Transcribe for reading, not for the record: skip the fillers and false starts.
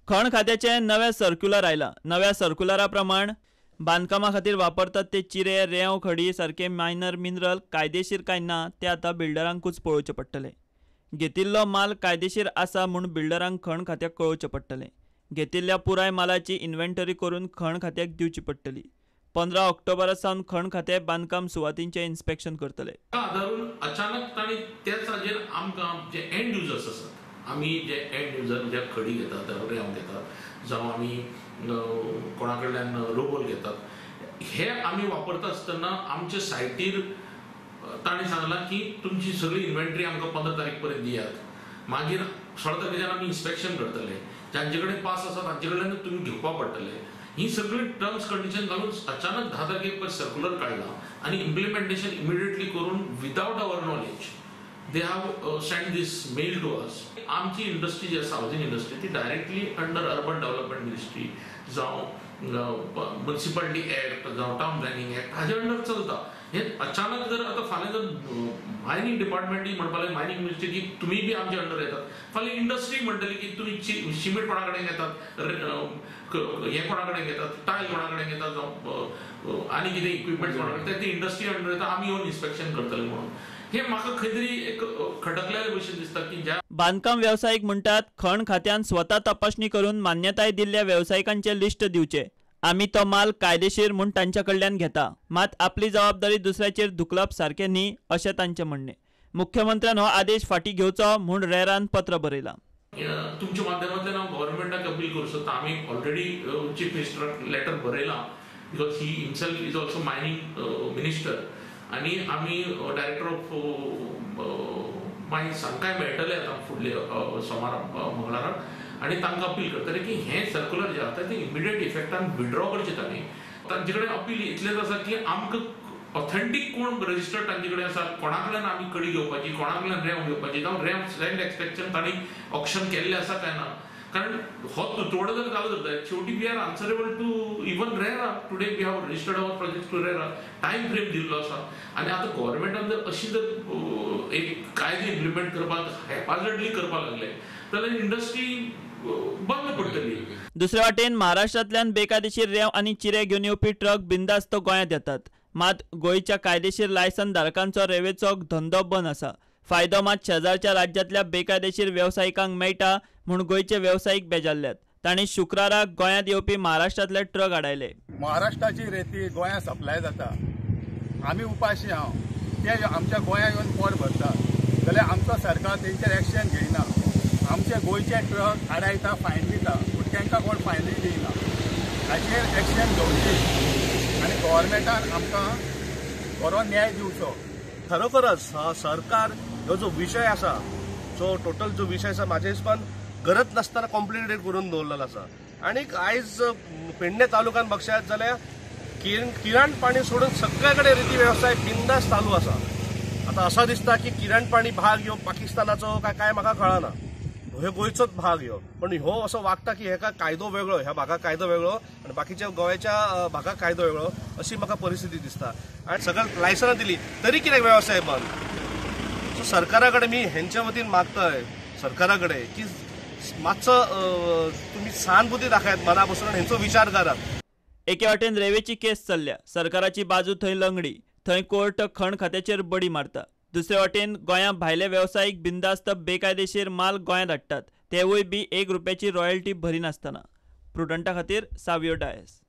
खण खात्याचें नवें सर्क्युलर आयलां. नव्या सर्क्युलरा प्रमाण बांदकामा खातीर वापरतात ते चिरे, रेंव, खडी सारके मायनर मिनरल कायदेशीर काय ना ते आतां बिल्डरांकूच पळोवचें पडटलें. घेतिल्लो माल कायदेशीर आसा म्हूण बिल्डरांक खण खात्याक कळोवचें पडटलें. घेतिल्ल्या पुराय मालाची इन्व्हेंटरी करून खण खात्याक दिवची पडटली. 15 ऑक्टोबरा सावन खण खातें बांदकाम सुवातींचें इन्स्पेक्शन करतले. आदारून अचानक तांणी त्याच हाजेर आमकां जे एंड युजर्स आसात, आमी जे एंड युजर जे खडी घेतात, रेंव घेतात, जावं आमी कोणा कडल्यान रोबोल घेतात, हे आमी वापरता आसतना आमच्या सायटीर तांणी सांगलां की तुमची सगळी इन्व्हेंटरी आमकां 15 तारीख पर्यंत दियात, मागीर 16 तारखेच्यान आमी इन्स्पेक्शन करतले, जांचे कडेन पास आसा तांचे कडल्यान तुमी घेवपा पडटले. ही सगळी टर्म्स कंडिशन घालून अचानक 10 तारखेक सर्क्युलर काडला आनी इम्प्लिमेंटेशन इमिडिएटली करून without our knowledge they have send this mail to us. आमची इंडस्ट्री जी आसा हावजींग इंडस्ट्री ती directly under urban development ministry जावं म्युनिसिपालिटी एक्ट जावं टावन प्लॅनिंग एक्ट हाजे अंडर चलता. हे अचानक जर आतां फाल्यां जर मायनींग डिपार्टमेंटूय म्हणपाक लागलें, मायनींग मिनिस्ट्री की तुमी बी आमचे अंडर येतात, फाल्यां इंडस्ट्री म्हणटली की तुमी शिमेंट कोणा कडेन घेतात, हें कोणा कडेन घेतात, टायल कोणा कडेन घेतात, जावं आनी कितें इक्विपमेंट कोणा कडेन, ते इंडस्ट्री अंडर येता, आमी येवन इन्स्पेक्शन करतले म्हणून. हे म्हाका खंय तरी एक खटकलेले भशेन दिसता की ज्या बांदकाम वेवसायीक म्हणटात खण खात्यान स्वता तपासणी करून मान्यताय दिल्ल्या वेवसायिकांचे लिस्ट दिवचे. आमी तो माल कायदेशीर म्हूण तांच्या कडल्यान घेता, मात आपली जबाबदारी दुसऱ्याचेर धुकलप सारकें न्ही अशें तांचें म्हणणें. मुख्यमंत्र्यान हो आदेश फाटीं घेवचो म्हूण रेरान पत्र बरयलां. तुमच्या माध्यमांतल्यान हांव गव्हर्मेंटाक अपील करूं सोदता. आमी ऑलरेडी चीफ मिनिस्टराक लेटर बरयलां because he himself is also mining minister, आनी आमी डायरेक्टर ऑफ मायन्स हांकांय मेळटले आतां फुडले सोमारा मंगळाराक, आनी तांकां अपील करतले की हें सर्क्युलर जें आसा तें इमिडिएट इफेक्टान विड्रॉ करचें तांणी. तांचे कडेन अपील इतलेंच आसा की आमकां ऑथेंटीक कोण रजिस्टर्ड तांचे कडेन आसा, कोणा कडल्यान आमी कडी घेवपाची, कोणा कडल्यान रेंव घेवपाची, जावं रेंव लँड एक्सट्रेक्शन तांणी ऑक्शन केल्लें आसा काय ना. कारण हो तुटवडो जर चालू जाता शेवटी we are answerable to even RERA. Today we have registered our project to RERA, time frame दिल्लो आसा, आनी आतां गव्हर्मेंटान जर अशी जर एक कायदे इम्प्लिमेंट करपाक हॅपाझर्डली करपाक लागले जाल्यार इंडस्ट्री बंद पडटली. दुसरे वाटेन महाराष्ट्रांतल्यान बेकायदेशीर रेंव आनी चिरे घेवन येवपी ट्रक बिंदास्त गोंयांत येतात, मात गोंयच्या कायदेशीर लायसन धारकांचो रेंवेचो धंदो बंद आसा. फायदो मात शेजारच्या राज्यांतल्या बेकायदेशीर वेवसायिकांक मेळटा म्हूण गोंयचे वेवसायीक बेजारल्यात. तांणी शुक्राराक गोंयांत येवपी महाराष्ट्रांतले ट्रक आडायले. महाराष्ट्राची रेती गोंयांत सप्लाय जाता, आमी उपाशी आहा, ते आमच्या गोंयांत येवन पोट भरता, जाल्यार आमचो सरकार तेंचेर एक्शन घेयना. आमचे गोंयचे ट्रक आडायता, फायन दिता, पूण तांकां कोण फायनूय दिना. हाचेर एक्शन घेवची आनी गव्हर्मेंटान आमकां बरो न्याय दिवचो. खरोखरच सरकार हो जो विशय आसा, जो टोटल जो विशय आसा म्हाज्या हिसपान गरज नासतना कॉम्प्लिकेटेड करून दवरलेलो आसा. आनीक आयज पेडणे तालुक्यान बघशात जाल्यार किराण पाणी सोडून सगळे कडेन रेती वेवसाय बिंदास चालू आसा. आतां असो दिसता की किराण पाणी भाग ह्यो पाकिस्तानाचो काय काय म्हाका कळना, ह्यो गोंयचोच भाग ह्यो, पण ह्यो असो वागता की हेका कायदो वेगळो, ह्या भागाक कायदो वेगळो आनी बाकीच्या गोंयच्या भागाक कायदो वेगळो, अशी म्हाका परिस्थिती दिसता. आनी सगळ्यांक लायसनां दिली तरी कित्याक वेवसाय बंद. सो सरकारा कडेन मी हेंच्या वतीन मागताय सरकारा कडेन की मातसो तुमी सहानुभूती दाखयात मना बसून हेंचो विचार करात. एके वाटेन रेंवेची केस चल्ल्या, सरकाराची बाजू थंय लंगडी, थंय कोर्ट खण खात्याचेर बडी मारता. दुसरे वाटेन गोंया भायले वेवसायीक बिंदास्त बेकायदेशीर माल गोंयांत हाडटात, तेवूय बी 1 रुपयाची रॉयल्टी भरिनासतना. प्रुडंटा खातीर सावियो डायस.